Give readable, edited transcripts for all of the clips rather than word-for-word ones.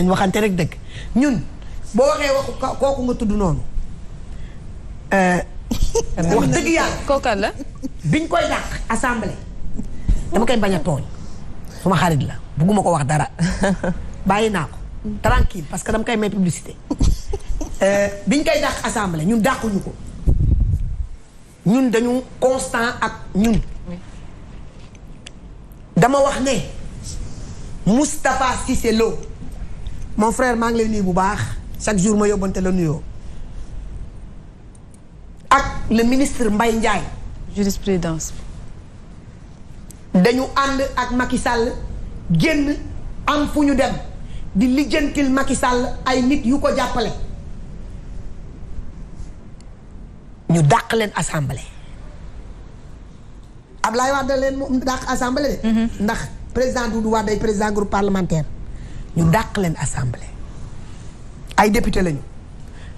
nañ waxante rek dëgg ñun boo waxee waxu kooku nga tudd noonu wax dëgg yàlla kooka la biñ koy dàq assemblée dama koy bañ a tooñ suma xarit la bugguma ko wax dara bàyyi naa ko tranquille parce que dama koy may publicité biñ koy dàq assemblée ñun dàquñu ko ñun dañu constant ak ñun dama wax ne Moustapha Cissé Lo mon frère maa ngi lay nuyu bu baax chaque jour ma yóbbante la nuyoo ak le ministre Mbaye Ndiaye jurisprudence dañu ànd ak Macky Sall génn am fu ñu dem di lijjantil Macky Sall ay nit yu ko jàppale ñu dàq leen assemblée Ablaye Wade leen moom dàq assemblée de ndax président Doudou Wade day président groupe parlementaire ñu dàq leen assemblée ay député lañu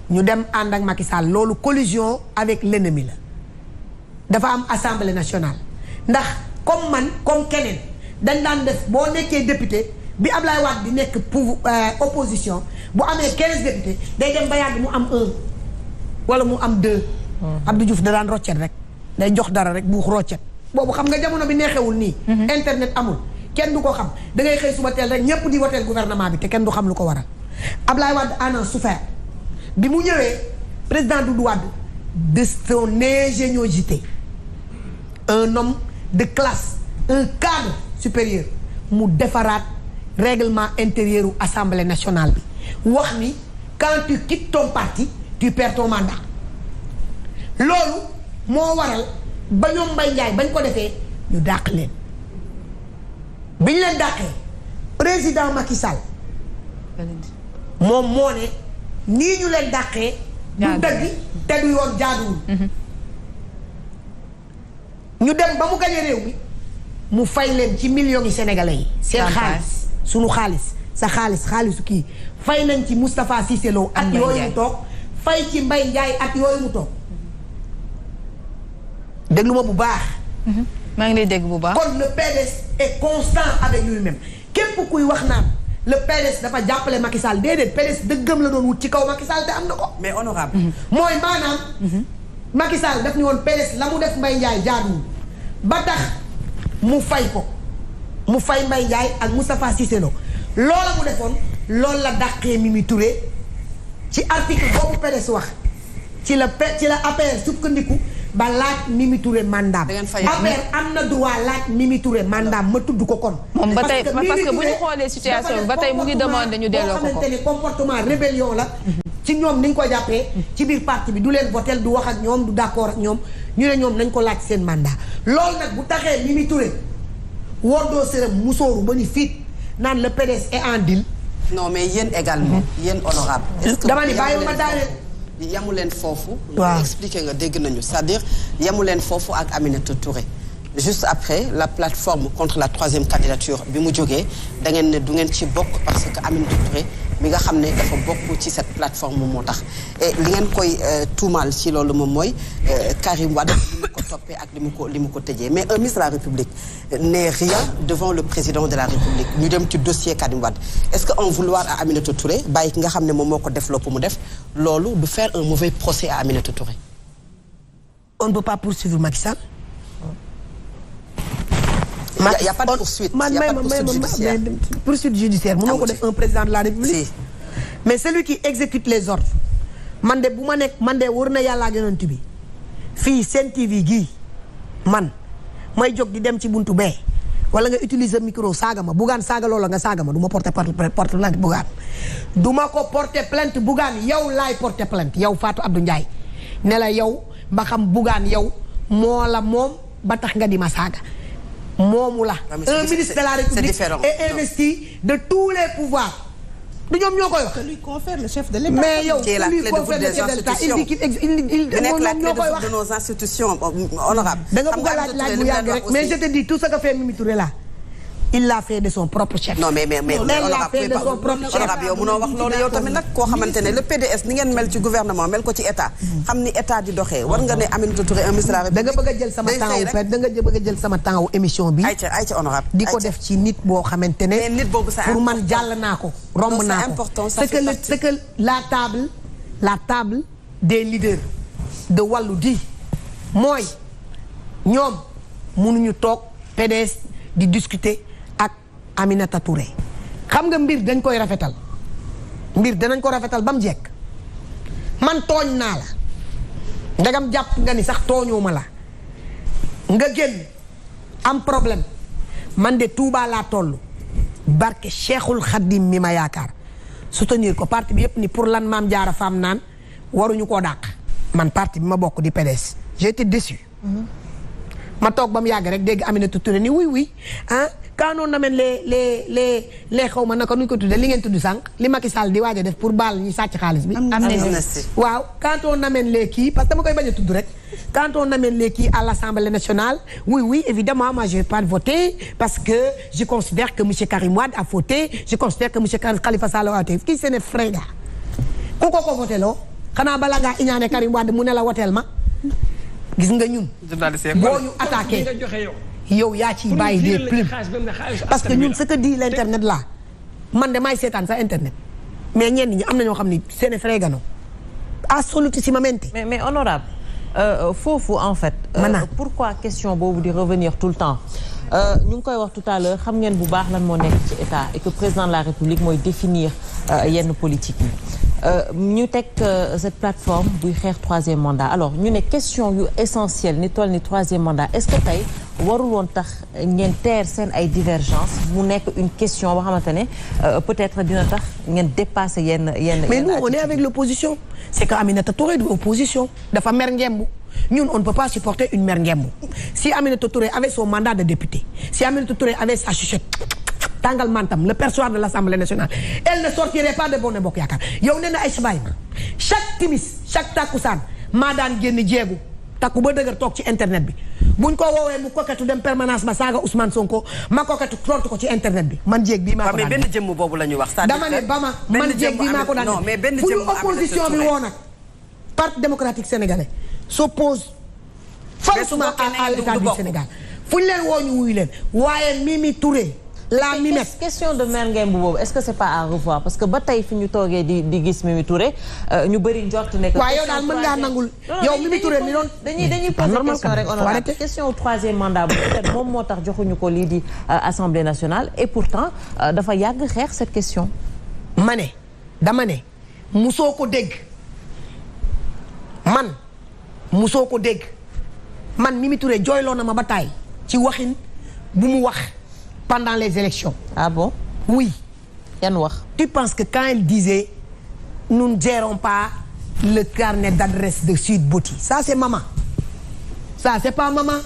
ñu dem ànd ak Macky Sall loolu collusion avec l'ennemi la dafa am assemblée nationale ndax comme man comme keneen dañ daan def boo nekkee député bi Ablaye Wade di nekk pour opposition bu amee 15 députés day dem ba yàgg mu am 1 wala mu am 2. Abdou Diouf da daan roccet rek day jox dara rek buux roccet boobu xam nga jamono bi neexewul nii. internet amul kenn du ko xam da ngay xëy suba teel rek ñépp di woteel gouvernement bi te kenn du xam lu ko waral Ablaye Wade en a souffert bi mu ñëwee président Doudou Wade de son ingéniosité un homme de classe un cadre supérieur mu defaraat règlement intérieur u assemblée nationale bi wax ni quand tu quittes ton parti tu perds ton mandat loolu moo waral ba ñoom Mbaye Ndiaye bañ ko defee ñu dàq leen bi ñu leen dàqee président Macky Sall moom moo ne nii ñu leen dàqee du dëgg te du yoon jaaduwul ñu dem ba mu gañe réew mi mu fay leen ci millions yi sénégalais yi seen xaalis sunu xaalis sa xaalis xaalisu kii fay nañ ci Moustapha Cissé Lo at yooyu mu toog fay ci Mbaye Ndiaye at yooyu mu toog déglu ma bu baax maa ngi lay dégg bu baax kon le PDS est constant avec lui-même képp kuy wax naan le PDS dafa jàppale Macky Sall déedéet PDS dëggam la doon wut ci kaw Macky Sall te am na ko mais honorable mooy maanaam Macky Sall daf ni woon PDS la mu def Mbaye Ndiaye jaaduwul ba tax mu fay ko mu fay Mbaye Ndiaye ak Moustapha Cissé Lo loola mu defoon loolu la dàqee Mimi Touré ci article boobu PDS wax ci la APR sukkandiku ba laaj Mimi Touré mandat APR am na droit laaj Mimi Touré mandat ma tudd ko kon moom ba tey parce que bu ñu xoolee situation ba tey mu ngi demandé ñu delloo ko xamante ni comportement rébellion la ci ñoom ni ñu ko jàppee ci biir parti bi du leen votel du wax ak ñoom du d'accord ak ñoom ñu ne ñoom nañ ko laaj seen mandat loolu nag bu taxee Mimi Touré wordoo sërëm musóoru ba ni fiit naan le PDS est en deal non mais yéen également yéen honorable dama ni bàyyi ma daaneel yamu leen foofu waaw expliqué nga dégg nañu c'est-à-dire yamu leen foofu ak Aminata Touré juste après la plateforme contre la 3e candidature bi mu jógee da ngeen ne du ngeen ci bokk parce que Aminata Touré mi nga xam ne dafa bokk ci cette plateforme moo tax et li ngeen koy tuumaal ci loolu moom mooy Karim Wade li mu ko toppee ak li mu ko tëjee mais un ministre de la République n'est rien devant le président de la République ñu dem ci dossier Karim Wade est-ce que en vouloir à Aminata Touré bàyyi ki nga xam ne moom moo ko def lopp mu def loolu du faire un mauvais procès à Aminata Touré. On ne peut pas poursuivre Macky Sall. Il y a pas de poursuite. Il y a pas de poursuite judiciaire. Poursuite judiciaire mënoo ko def un président de la République. Si. Mais celui qui exécute les ordres. man de bu ma nekk man de wër na yàlla ak yonent bi fii Sen TV gii man may jóg di dem ci buntu bee wala nga utiliser micro saaga ma Bougane saaga loola nga saaga ma du ma porter plainte Bougane du ma ko porter plainte Bougane yow laay porter plainte yow Fatou Abdou Ndiaye ne la yow ba xam Bougane yow moo la moom ba tax nga di ma saaga moomu la un ministre de la République est investi de tous les pouvoirs du ñoom ñoo koy wax. que lui confère le chef de l'État. mais yow qui est la clé de voûte des institutions. il nekk la clé de voûte de nos institutions honorables. da nga bëgg a laaj bu yàgg rek mais je te dis tout ce que fait Mimi Touré là il l'a fait de son propre chef. non mais elle l'a fait de son propre chef. honorable yow mënoo wax loolu yow tamit nag koo xamante ne le PDS ni ngeen mel ci gouvernement mel ko ci état xam ni état di doxee war nga ne Aminata Touré un ministre de la République. da nga bëgg a jël sama temps da nga bëgg a jël sama temps émission bi. ayca honorable di ko def ci nit boo xamante ne. nit boobu c'est pour man jàll naa ko. romb naa ko c'est que la table des leaders de Wallu di mooy ñoom mënuñu toog PDS di discuter ak Aminata Touré xam nga mbir dañ koy rafetal mbir danañ ko rafetal ba mu jekk man tooñ naa la ndegam jàpp nga ni sax tooñuma la nga génn am problème man de Touba laa toll barke Cheikhul Khadim mi ma yaakaar soutenir ko parti bi yépp ni pour lan Mame Diarra Fam naan waruñu koo dàq man parti bi ma bokk di PDS j'ai été déçu ma toog ba mu yàgg rek dégg Aminata Touré ni oui ah quand on amène les xaw ma naka nu ñu ko tuddee li ngeen tudd sànq li Macky Sall di waaj a def pour baal ñi sàcc xaalis bi. amnistie waaw quand on amène les kii parce que dama koy bañ a tudd rek quand on amène les kii à l'Assemblée nationale oui évidemment moi je vais pas voter parce que je considère que monsieur Karim Wade a voté je considère que monsieur Khalifa Sall a voté kii seen frère ku ko voté loo xanaa bala ngaa iñaane Karim Wade mu ne la woteel ma gis nga ñun. boo ñu attaqué yow yaa ciy bàyyi des plumes parce que ñun ce que dit l'internet là man de maay seetaan sa internet mais ñenn ñi am na ñoo xam ni seen fregano assolutissimamente. mais honorable foofu en fait. pourquoi question boobu di revenir tout le temps ñu ngi koy wax tout à l'heure xam ngeen bu baax lan moo nekk ci état et que président de la République mooy définir yenn politique yi. ñu teg cette plateforme buy xeex troisième mandat alors ñu ne question yu essentielle ni toll ni troisième mandat est-ce que tey warul woon tax ngeen teer seen ay divergence mu nekk une question boo xamante ne peut-être dina tax ngeen dépasser yenn mais nous on est avec l'opposition c'est que Aminata Touré du opposition dafa mer ngembu ñun on ne peut pas supporter une mer ngembu si Aminata Touré avait son mandat de député si Aminata Touré avait sa chuchette tàngal mantam le perchoir de l'Assemblée nationale elle ne sortirait pas de Benno Bokk Yaakaar yow nee na ay subaay ma chaque timis chaque takkusaan maa daan génn jéegu takku ba dëgër toog ci internet bi buñ ko woowee mu koketu dem permanence ba saaga Ousmane Sonko ma koketu tontu ko ci internet bi man jéeg bii maa ko daan mais benn jëmm boobu la ñu wax. dama ne ba ma man jéeg bii maa ko daan non mais benn fu ñu jëmm opposition bi woo nag Parti démocratique sénégalais s'oppose forcément à l'État du Sénégal fu ñu leen woo ñu wuyu leen waaye Mimi Touré la Mimette question de mer ngeen bu boobu est-ce que c'est pas à revoir parce que ba tey fi ñu toogee di gis Mimi Touré ñu bëri njort ne que. waaw yow daal mën ngaa nangul yow Mimi Touré mi doon. dañuy poser question rek honorable question au troisième mandat bu peut-être moom moo tax joxuñu ko lii di Assemblée nationale et pourtant dafa yàgg xeex cette question. dama ne musoo ko dégg musoo ko dégg man Mimi Touré jooyloo na ma ba taay ci waxin bu mu wax. pendant les élections. Ah bon? Oui. Yan wax. Tu penses que quand elle disait nous ne gérons pas le carnet d'adresse de Sweet Beauty ça c'est maman ça c'est pas maman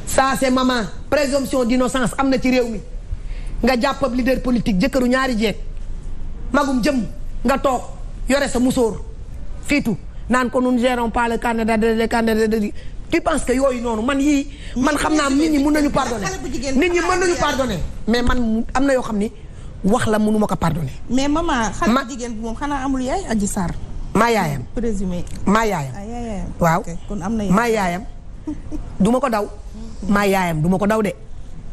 ça c'est maman présomption d'innocence am na ci réew mi nga jàpp ab leader politique jëkkëru ñaari jeeg magum jëm nga toog yore sa musóor fiitu naan ko nous ne gérons pas le carnet d'adresse tu penses que yooyu noonu man xam naa nit ñi mën nañu pardonner mais man am na yoo xam ni wax la mënuma ko pardonner. mais maman xale bu jigéen bi moom xanaa amul yaay Adji Sarr. maa yaayam présumé. maa yaayam waaw kon am na maa yaayam du ma ko daw. maa yaayam du ma ko daw de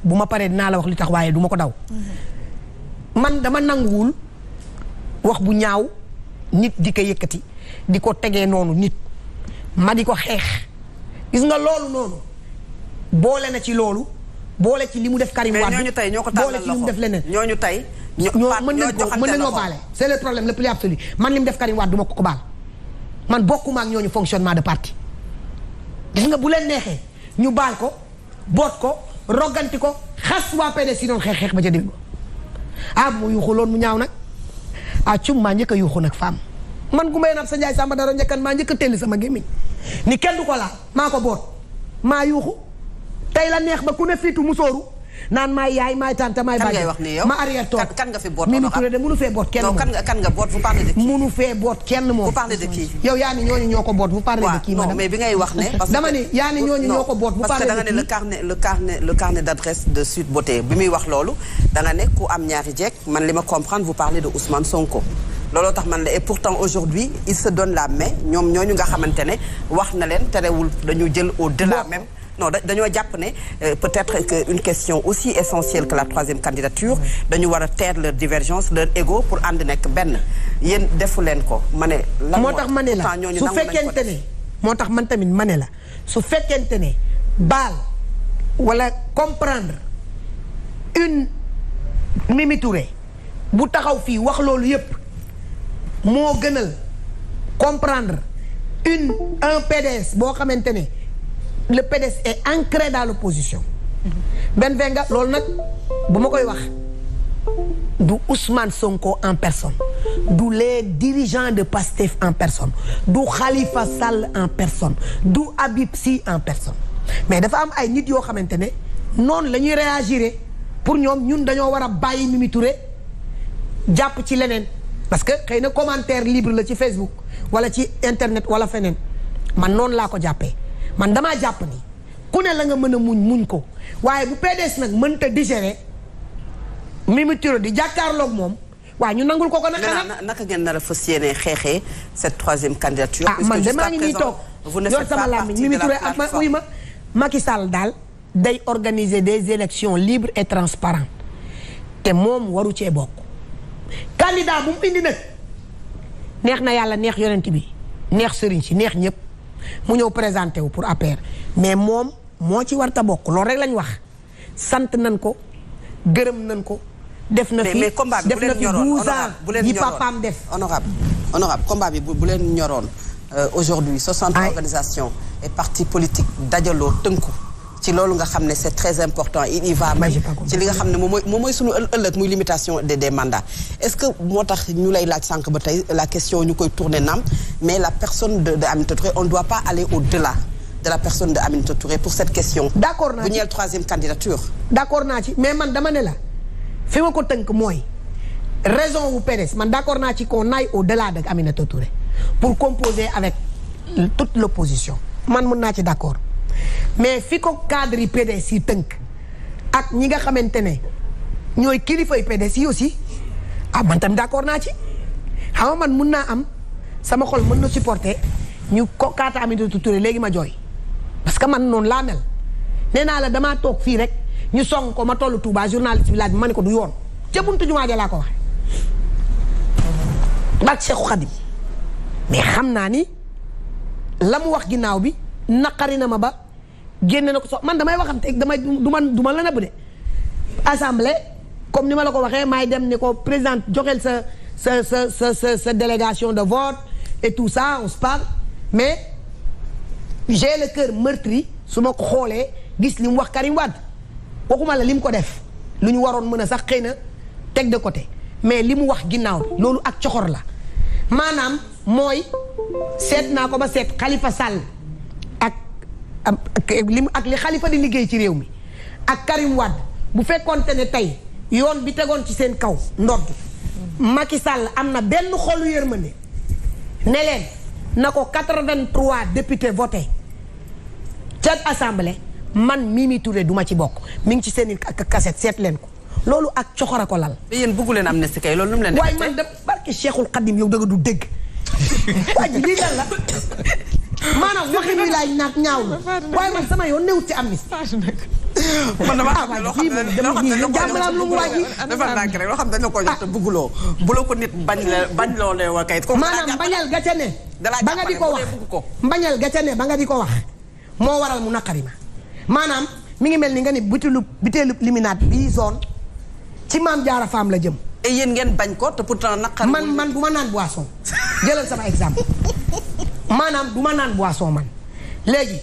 bu ma paree dinaa la wax li tax waaye du ma ko daw. man dama nanguwul wax bu ñaaw nit di ko yëkkati di ko tegee noonu nit ma di ko xeex. gis nga loolu noonu boole na ci loolu boole ci li mu def Karim Wade ñooñu tey ñoo ko tàllal loxo boole ci li mu def leneen ñooñu tey mën nañoo baale c'est le problème le plus absolu man li mu def Karim Wade du ma ko baal man bokkuma ak ñooñu fonctionnement de parti gis nga bu leen neexee ñu baal ko boot ko rogganti ko xas waa PDS si doon xeex ba ca dégg mu yuuxu loolu mu ñaaw nag cum maa njëkk a yuuxu nag femme man gu may nab sa njaay sàmba daro njëkkan maa njëkk a telli sama gémmiñ ni kenn du ko laal maa ko boot maa yuuxu tey la neex ba ku ne fiitu musóoru naan maay yaay maay tante maay bàjjen. kan ngay wax ni yow ma arrière toog kan nga fi boot. Mimi Touré de mënu fee boot kenn moom. kan nga boot vous parlez de qui. mënu fee boot kenn moom. vous parlez de qui. yow yaa ni ñooñu ñoo ko boot vous parlez de qui madame. non mais bi ngay wax ne. parce que dama ni yaa ni ñooñu ñoo ko boot vous parlez de qui. parce que da nga ne le carnet d'adresse de Sweet Beauté bi muy wax loolu da nga ne ku am ñaari jeeg man li ma comprendre vous parlez de Ousmane Sonko. looloo tax man la et pourtant aujourd'hui il se donne la main ñoom ñooñu nga xamante ne wax na leen terewul dañu jël au-delà même. non dañoo jàpp ne peut-être que une question aussi essentielle que la troisième candidature dañu war a taire leur divergence leur ego pour ànd nekk benn yéen defu leen ko ma ne. lan moo tax ma ne la su fekkente ne moo tax man tamit ma ne la su fekkente ne baal wala comprendre une Mimi Touré bu taxaw fii wax loolu yépp moo gënal comprendre un PDS boo xamante ne le PDS est ancré dans l'opposition. Ben Venga loolu nag bu ma koy wax du Ousmane Sonko en personne du les dirigeants de PASTEF en personne du Khalifa Sall en personne du Habib Sy en personne mais dafa am ay nit yoo xamante ne noonu la ñuy réagir pour ñoom ñun dañoo war a bàyyi Mimi Touré jàpp ci leneen parce que xëy na commentaire libre la ci Facebook wala ci internet wala feneen man noonu laa ko jàppee man damaa jàpp ni ku ne la nga mën a muñ ko waaye bu PDS nag mënta digérer Mimi Touré di jàkkaarloog moom waaye ñu nangul ko nag xanaa naka ngeen nar a fas yéene xeexee cette troisième candidature. man de maa ngi nii toog yor sama làmmiñ Mimi Touré ak ma uy ma Macky Sall daal day organiser des élections libres et transparentes te moom waru cee bokk candidat bu mu indi nag neex na yàlla neex yonent bi neex sëriñ si neex ñëpp mu ñëw présenté wu pour APR mais moom moo ci war ta bokk loolu rek lañ wax sant nañ ko gërëm nañ ko def na fi mais combat bi def na fi 12 ans yi papaam def honorable combat bi bu leen ñoroon aujourd'hui 60 organisations et partis politiques dajaloo tënku ci loolu nga xam ne c'est très important il y va même ci li nga xam ne moom mooy sunu ëllëg muy limitation des mandats est-ce que moo tax ñu lay laaj sànq ba tey la question ñu koy tourner naam mais la personne de Aminata Touré on ne doit pas aller au-delà de la personne de Aminata Touré pour cette question. d'accord naa ci bu ñeel troisième candidature. d'accord naa ci mais man dama ne la fi ma ko tënk mooy raison wu PDS man d'accord naa ci qu'on aille au-delà de Aminata Touré pour composer avec toute l'opposition man mën naa ci d'accord mais fi ko cadre yi PDS yi tënk ak ñi nga xamante ne ñooy kilifay PDS yi aussi man tam d'accord naa ci xam nga man mun naa am sama xol mën na supporter ñu ko kaata Aminata Touré léegi ma jooy parce que man noonu laa mel nee naa la damaa toog fii rek ñu song ko ma tollu Touba journaliste bi laaj ma ne ko du yoon ca buntu jumaa ja laa ko waxe bak Cheikhou Khadim mais xam naa ni la mu wax ginnaaw bi naqari na ma ba génne na ko man damay waxante damay du ma la nëbb de assemblée comme ni ma la ko waxee maay dem ni ko président joxeel sa délégation de vote et tout ça on se parle mais j'ai le cœur meurtri su ma ko xoolee gis li mu wax Karim Wade waxuma la li mu ko def lu ñu waroon mën a sax xëy na teg de côté mais li mu wax ginnaaw loolu ak coxor la maanaam mooy seet naa ko ba seet Khalifa Sall ak li Khalifa di liggéey ci réew mi ak Karim Wade bu fekkoonte ne tey yoon bi tegoon ci seen kaw ndodd Macky Sall am na benn xolu yërmande ne leen na ko 83 députés voté ca assemblée man Mimi Touré duma ci bokk mi ngi ci seen i cassette seet leen ko loolu ak coxora ko lal. mais yéen bëggu leen amnistie kay loolu nu mu leen. waaye man de barke Cheikhul Khadim yow dëgg du dégg waaye lii lan la maanaam waxin wi laay naat ñaaw la waaye man sama yoon newut ci amnistie. man dama xam ne loo xam ne lu mu waaj dafa nàkk rek loo xam ne dañ la ko jox te bëgguloo bu la ko nit bañ loo lee wa kayit. maanaam bañal gàcce ne ba nga di ko wax bañal gàcce ne ba nga di ko wax moo waral mu naqari ma maanaam mi ngi mel ni nga ni butéelu liminaat bii zone ci Maam Jaara Faam la jëm. et yéen ngeen bañ ko te pourtant naqari. man du ma naan boisson jëlal sama exemple maanaam du ma naan boisson man léegi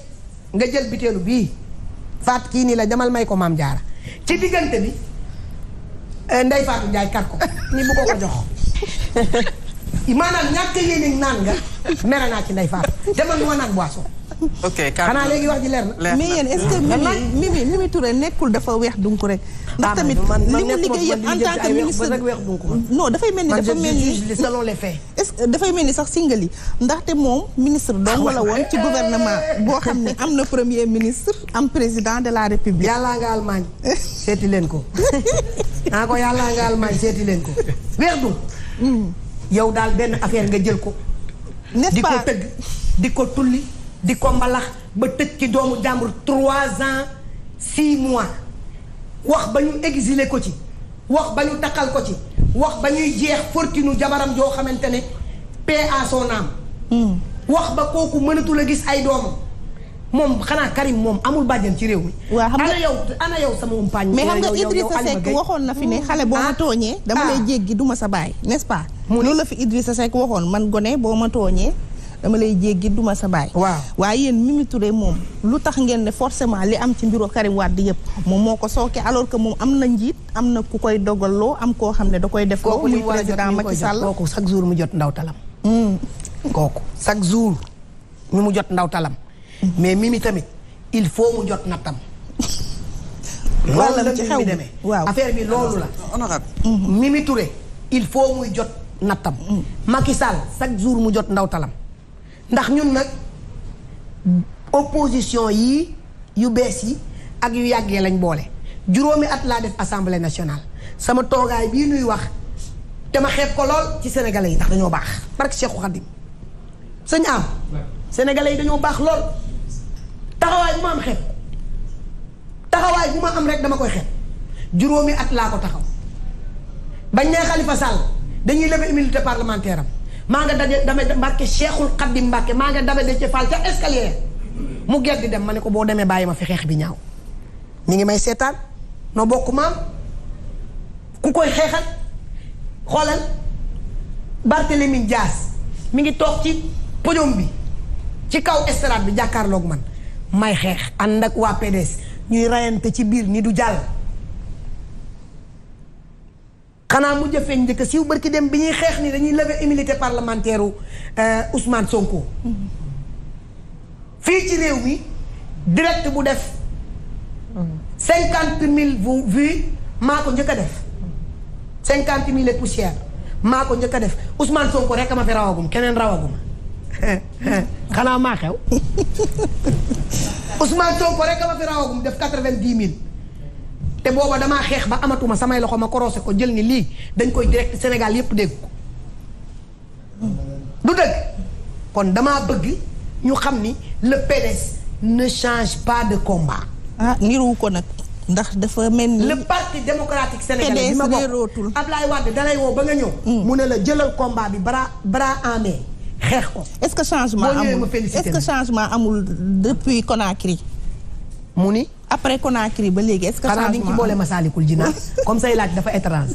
nga jël butéelu bii faat kii nii la demal may ko Maam Jaara ci diggante bi Ndey Faatu Njaay kar ko ni bu ko jox maanaam ñàkk yéene naan nga mere naa ci Ndey Faatu te man du ma naan boisson ok xanaa léegi wax ji leer na. mais yéen est-ce que Mimi Touré nekkul dafa weex donc rek. ndax tamit li mu liggéey yëpp en tant que ministre non dafay mel ni dafa mel ni selon les faits. est-ce que dafay mel ni sax singali ndaxte moom ministre dong la woon ci gouvernement boo xam ne am na premier ministre am président de la république. yàllaa nga Allemagne seeti leen ko naa ko yàllaa nga Allemagne seeti leen ko weex du yow daal benn affaire nga jël ko. n'est-ce pas di ko tëgg di ko tulli di ko mbalax ba tëj ci doomu jàmbur 3 ans 6 mois. wax ba ñu exilé ko ci wax ba ñu takkal ko ci wax ba ñuy jeex fortune jabaram joo xamante ne paix à son âme. wax ba kooku mënatul a gis ay doomam moom xanaa Karim moom amul bàjjen ci réew mi. waaw xam nga ana yow sama umpaañ. mais xam nga Idrissa Seck waxoon na fi ne xale boo ma tooñee. dama lay jéggi duma sa baay n'est-ce pas. loolu la fi Idrissa Seck waxoon man gone boo ma tooñee. dama lay jéggi duma sa baay. waaw waaye yéen Mimi Touré moom lu tax ngeen ne forcément li am ci mbiru Karim Wade yëpp moom moo ko sooke alors que moom am na njiit am na ku koy dogaloo am koo xam ne da koy def. kooku muy président Macky Sall kooku chaque jour mu jot ndaw talam. kooku chaque jour mu jot ndaw talam. mais Mimi tamit il faut mu jot nattam. wàllam ci xew bi demee affaire bi loolu la. honorable Mimi Touré il faut muy jot nattam. Macky Sall chaque jour mu jot ndaw talam. ndax ñun nag opposition yii yu bees yi ak yu yàggee lañ boole juróomi at laa def assemblée nationale sama toogaay bii nuy wax te ma xeeb ko lool ci sénégalais yi ndax dañoo baax barke Cheikhou Khadim sëñ am sénégalais yi dañoo baax lool taxawaay bu ma am xeeb taxawaay bu ma am rek dama koy xeeb juróomi at laa ko taxaw bañ nee Khalifa Sall dañuy lever immunité parlementaire am maa nga daje dama Mbàkke Cheikhul Khadim Mbàkke maa nga dabe de ci Fall ca escalier mu gedd di dem ma ne ko boo demee bàyyi ma fi xeex bi ñaaw mi ngi may seetaan noo bokk maam ku koy xeexal xoolal Barthélémy Dias mi ngi toog ci podium bi ci kaw estrade bi jàkkaarloog man may xeex ànd ak waa PDS ñuy rayante ci biir ni du jàll xanaa mu jëfeeñ njëkk siiw barki dem bi ñuy xeex ni dañuy lever immunité parlementaire u Ousmane Sonko fii ci réew mi direct bu def 50 000 vues maa ko njëkk a def 50 000 et poussière maa ko njëkk a def Ousmane Sonko rek ma fi rawagum keneen rawagum xanaa maa xew Ousmane Sonko rek ma fi rawagum def 90 000 te booba damaa xeex ba amatuma samay loxo ma korosé ko jël ni lii dañ koy direct Sénégal yépp dégg ko du dëgg kon damaa bëgg ñu xam ni le PDS ne change pas de combat. niru ko nag ndax dafa mel ni. le parti démocratique sénégalais bi ma bokk Ablaye Wade dalay woo ba nga ñëw. mu ne la jëlal combat bi bras en main xeex ko. est-ce que changement amul est-ce que changement amul depuis Conakry. mu ni. après Conakry ba léegi est-ce que changement xanaa ni nga ci boole Masaalikul Jinaan comme say laaj dafa étrange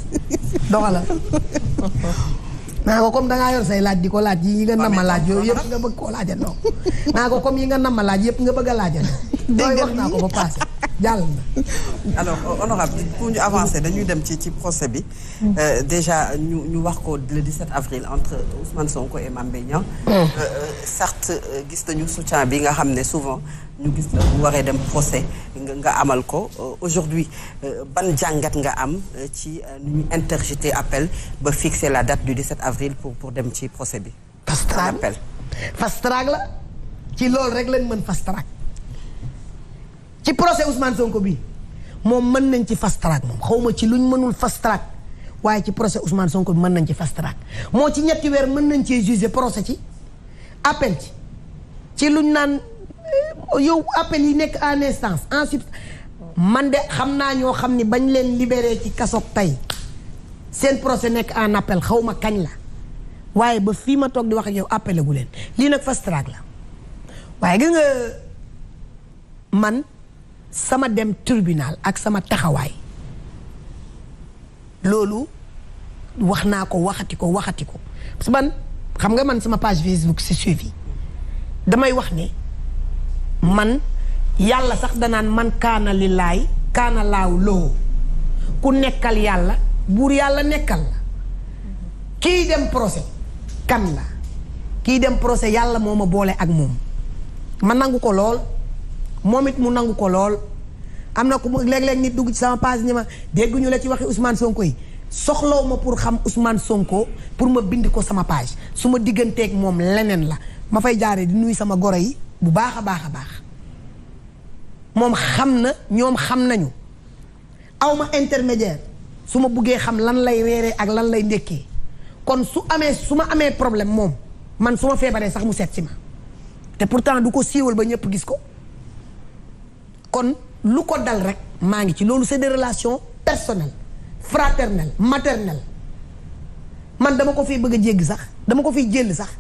doxalal. naa ko comme dangaa yor say laaj di ko laaj yi nga nam ma laaj yooyu yëpp nga bëgg koo laajandoo. naa ko comme yi nga nam ma laaj yëpp nga bëgg a laajandoo. dégg wax naa ko ba passé jàll na. alors honorable pour ñu avancer dañuy dem ci procès bi. déjà ñu wax ko le 17 avril entre Ousmane Sonko et Mame Mbaye Niang. certes gis nañu soutien bi nga xam ne souvent ñu gis la bu waree dem procès nga amal ko aujourd'hui ban jàngat nga am ci nu ñu interjeté appel ba fixer la date du 17 avril pour dem ci procès bi. fast track la ci loolu rek lañ mën fast track ci procès Ousmane Sonko bi moom mën nañ ci fast track moom xawma ci luñ mënul fast track waaye ci procès Ousmane Sonko bi mën nañ ci fast track moo ci ñetti weer mën nañ cee juger procès ci appel ci luñ naan yow appel yi nekk en instance ensuite man de xam naa ñoo xam ni bañ leen libéré ci kasoog tey seen procès nekk en appel xawma kañ la waaye ba fii ma toog di wax ak yow appelé gu leen lii nag fast track la waaye gis nga man sama dem tribunal ak sama taxawaay loolu wax naa ko waxati ko parce que man xam nga man sama page Facebook c'est suivi damay wax ne man yàlla sax danaan man kaana lillaay kaana laaw loo ku nekkal yàlla buur yàlla nekkal la kii dem procès kan la kii dem procès yàlla moo ma boole ak moom ma nangu ko lool moom it mu nangu ko lool am na ku mu léeg-léeg nit dugg ci sama page ni ma dégguñu la ci waxi Ousmane Sonko yi soxlaw ma pour xam Ousmane Sonko pour ma bind ko sama page su ma digganteeg moom leneen la ma fay jaaree di nuyu sama goro yi bu baax a baax a baax moom xam na ñoom xam nañu aw ma intermédiaire su ma buggee xam lan lay reeree ak lan lay ndékkee kon su ma amee problème moom man su ma feebaree sax mu seet si ma te pourtant du ko siiwal ba ñëpp gis ko kon lu ko dal rek maa ngi ci loolu c'est des relations personnelles fraternelles maternelles man dama ko fiy bëgg a jéggi sax dama ko fiy jël sax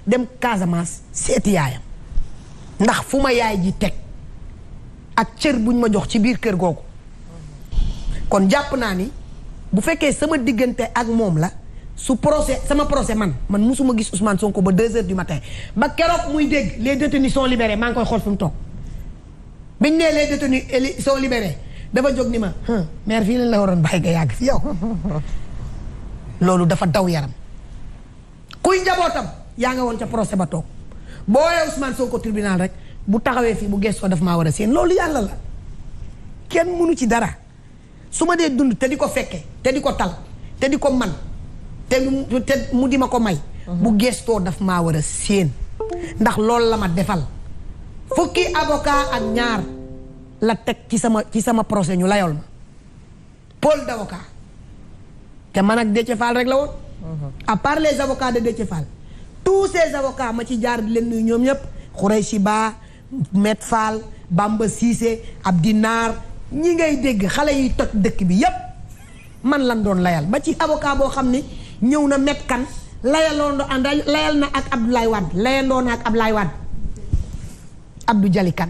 dem Casamance seeti yaayam ndax fu ma yaay ji teg ak cër buñ ma jox ci biir kër googu kon jàpp naa ni bu fekkee sama diggante ak moom la su procès sama procès man musuma gis Ousmane Sonko ba 2 heures du matin ba keroog muy dégg les détenus sont libérés maa ngi koy xool fi mu toog biñ nee les détenus sont libérés dafa jóg ni ma maire fii lañ la waroon bàyyi nga yàgg fi yow loolu dafa daw yaram kuy njabootam yaa nga woon ca procès ba toog boo woowee Ousmane Sonko tribunal rek bu taxawee fii bu gëstoo daf maa war a seen loolu yàlla la kenn mënu ci dara su ma dee dund te di ko fekke te di ko tal te di ko man te mu di ma ko may bu gëstoo daf maa war a seen ndax loolu la ma defal fukki avocat ak ñaar la teg ci sama procès ñu layool ma pôle d'avocat te man ak Déthié Fall rek la woon à part les avocats de Déthié Fall tous ces avocats ma ci jaar di leen nuyu ñoom ñëpp Khoureychi Ba Met Fall Bamba Cissé Abdi Naar ñi ngay dégg xale yi toj dëkk bi yépp man lan doon layal ba ci avocat boo xam ne ñëw na Met Kan layal na ak Abdoulaye Wade layandoo na ak Abdoulaye Wade Abdou Jali Kan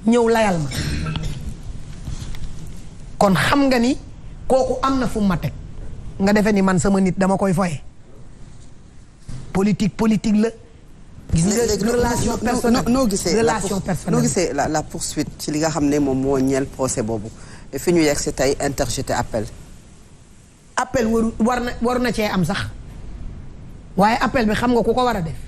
ñëw layal ma kon xam nga ni kooku am na fu ma teg nga defee ni man sama nit dama koy foye politique la gis nga relation personnelle noo gisee relation personnelle noo gisee la poursuite ci li nga xam ne moom moo ñeel procès boobu fi ñu yegg si tey interjeté appel war na cee am sax waaye appel bi xam nga ku ko war a def